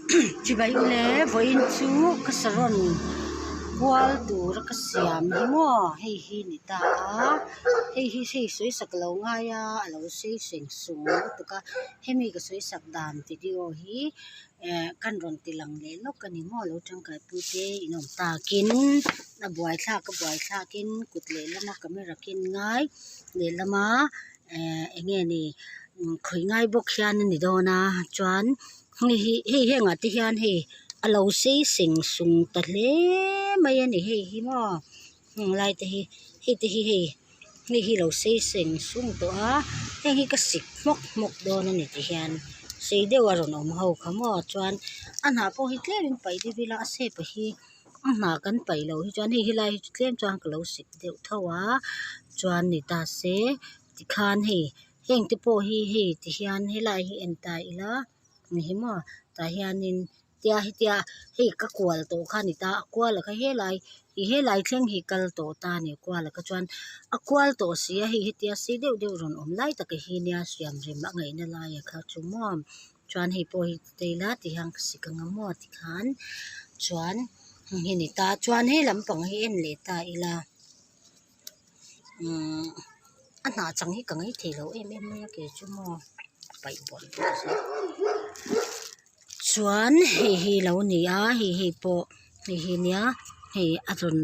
Chibai ule vawiin chu ka saron kual tura ka siam hi maw hei hi ni ta a hei hi hei sawi sak lo ngai a a lo sei seng sung lutuk a hemi ka sawi sak dan video hi eh kan rawn ti lang leh lawk a ni maw lo tangkai pui te in awm takin a buaithlak a buaithlakin kut lehlama camera ken ngai lehlama eh eng nge ni khawi ngai bawk hian a ni dawn a chuan hei hi hei hengah te hian hei a lo sei seng sung ta hle mai a ni hei hi maw heng lai te hi hei te hi hei hei hi lo sei seng sung tawh a heng hi ka sik hmawk hmawk dawn a ni ti hian sei deuh a rawn awm ho kha maw chuan a hnah pawh hi tlem in paih deuh ila a shape a hi a hnah kan paih loh hi chuan hei helai hi chu tlem chuan ka lo sik deuh tho a chuan ni ta se tikhan hei heng te pawh hi hei ti hian helai hi en ta ila ni hi maw tah hianin tia hetia hei ka kual tawh kha a ni ta a kual a kha helai ih helai thleng hi kal tawh ta a ni a kual a kha chuan a kual tawh si a hei hetia sei deuh deuh rawn awm lai tak hi nia siam rem a ngaihna lai a kha chu maw chuan hei pawh hi ti ila ti hian ka sik ang a maw tikhan chuan heng hi a ni ta chuan he lampang hi en leh ta ila umm a hnah chang hi ka ngai thei lo em em mai a kei chu maw paih bawrh bawrh zel chuan hei hi lo ni a hei hei pawh hei hi nia hei a rawn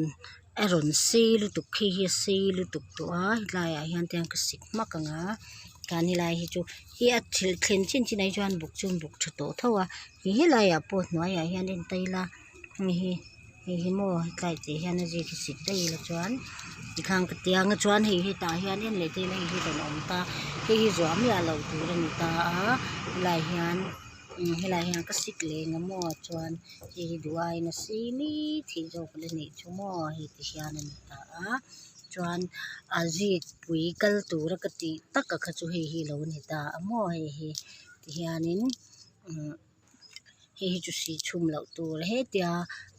a rawn sei lutuk khi hi a sei lutuk tawh a hetlaiah hian te hian ka sik hmak ang a chuan helai hi chu hi a thil thlen chin chin ah hi chuan buk chu an buk tha tawh tho a helaiah pawh hnuaiah hian en ta ila hei hi hei hi maw hetlai tih hian a zik hi sik daih ila chuan tikhan ka ti ang a chuan hei hetah hian en leh te ila hei hi rawn awm ta hei hi zuah miah loh tur a ni ta a helaiah hian helaiah hian ka sik leh eng emaw chuan hei hi duh aiin a sei maithei zawk a la nih chu maw hei ti hian a ni ta a chuan a zik pui kal tura ka tih tak a kha chu hei hi a lo ni ta a maw hei hi ti hianin umm. Hei hi chu sih chhum loh tur hetia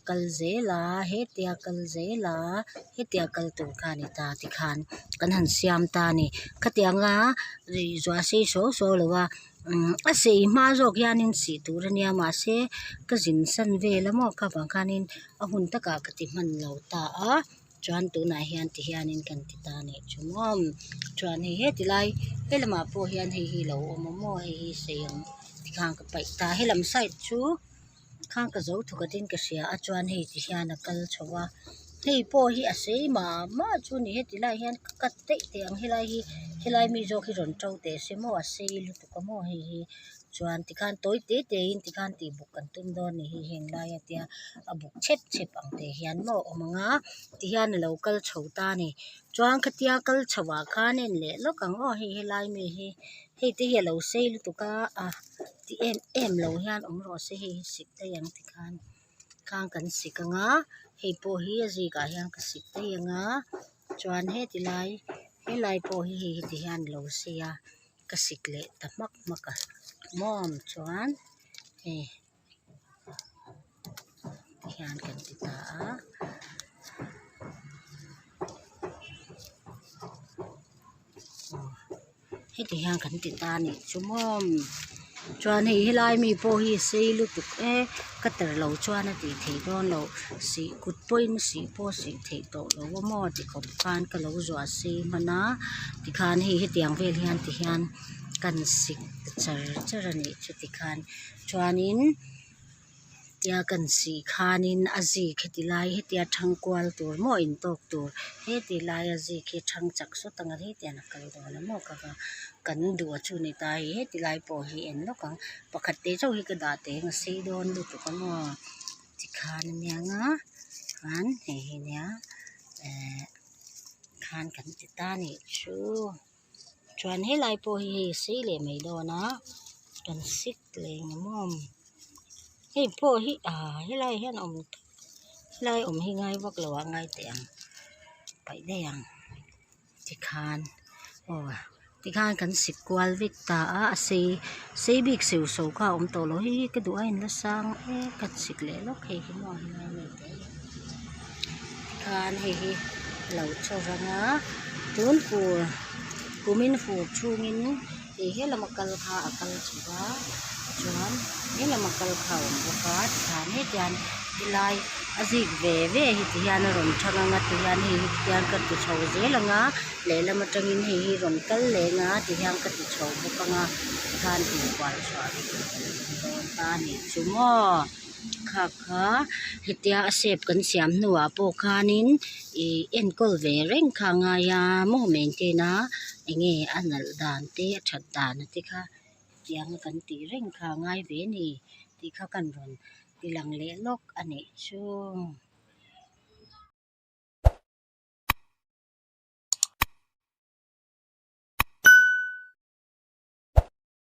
kal zel a hetia kal zel a hetia kal tur kha a ni ta tikhan kan han siam ta a ni khatianga zuah sei saw saw lo a umm a sei hma zawk hianin sih tur a nia mahse ka zin san vel a maw kha vang khanin a hun takah ka ti hman lo ta a. Chuan tunah hian ti hianin kan ti ta nih chu maw chuan hei heti lai he lamah pawh hian hei hi lo awm a maw hei hi sei ang tikhan ka paih ta helam side chu khang ka zo thawk atin ka hria a chuan hei ti hian a kal chho a hei pawh hi a sei mah mah chu ni heti lai hian ka cut daih teh ang helai hi helai mi zawk hi rawn to teh se maw a sei lutuk a maw hei hi. Chuan tikhan tawi te te in tikhan tih buk kan tum dawn a ni hi heng lai a tia a buk chhep chhep ang te hian maw a awm ang a tihian a lo kal chho ta a ni chuan khatia kal chho ah khan en leh lawk ang aw hei helai mi hi hei te hi a lo sei lutuk a a ti em em lo hian awm rawh se hei hi sik daih ang tikhan khang kan sik ang a hei pawh hi a zikah hian ka sik daih ang a chuan heti lai helai pawh hi hei heti hian a lo sei a. Ka sik leh ta hmak hmak a mawm chuan hei tihian kan ti ta a. Heti hian kan ti ta a nih chu mawm chuan hei helai mi pawh hi sei lutuk e cutter lo chuan a tih theih dawn loh sih kut pawhin sih pawh a sih theih tawh lo a maw ti khawp khan ka lo zuah sei hman a tikhan hei hetiang vel hian ti hian kan sik char char a nih chu tikhan chuanin tia kan sih khanin a zik heti lai hetia thang kual tur maw intawk tur heti laia zik hi thang chak sawt ang a hetiang a kal dawn a maw ka va kan duh a chu ni ta hei heti lai pawh hi en lawk ang pakhat te chauh hi ka dah teh ang a sei dawn lutuk a maw tikhan a nia nga chuan hei hi nia ehh khan kan ti ta a nih chu chuan helai pawh hi hei a sei leh mai dawn a kan sik leh eng emaw hei pawh hi ah helai hian awm helai awm hi ngai vak lo ah ngai teh ang paih daih ang tikhan aw tikhan kan sik kual vek ta a a sei sei bik seu so kha a awm tawh lo hei hi ka duh a in la sang e ka sik leh lawk hei hi maw helai mi te hi tikhan hei hi a lo chho vang a tun fur kumin fur chhungin hei he lama kal kha a kal chho va. Chuan helam a kal kha a awm bawk a tikhan hetiang helai a zik ve ve hi tihian a rawn thang anga tihian hei hi tihian ka ti chho zel anga lehlam atangin hei hi rawn kal leh anga tihian ka ti chho bawk anga tikhan tihkual chhuah dawn ta a nih chu maw kha kha hetia a shape kan siam hnuah pawh khanin ih enkawl ve reng kha a ngai a maw maintain a enge a nalh dan te a that dan te kha. Tianga kan tih reng kha a ngai ve a ni tih kha kan rawn ti lang leh lawk a nih chu.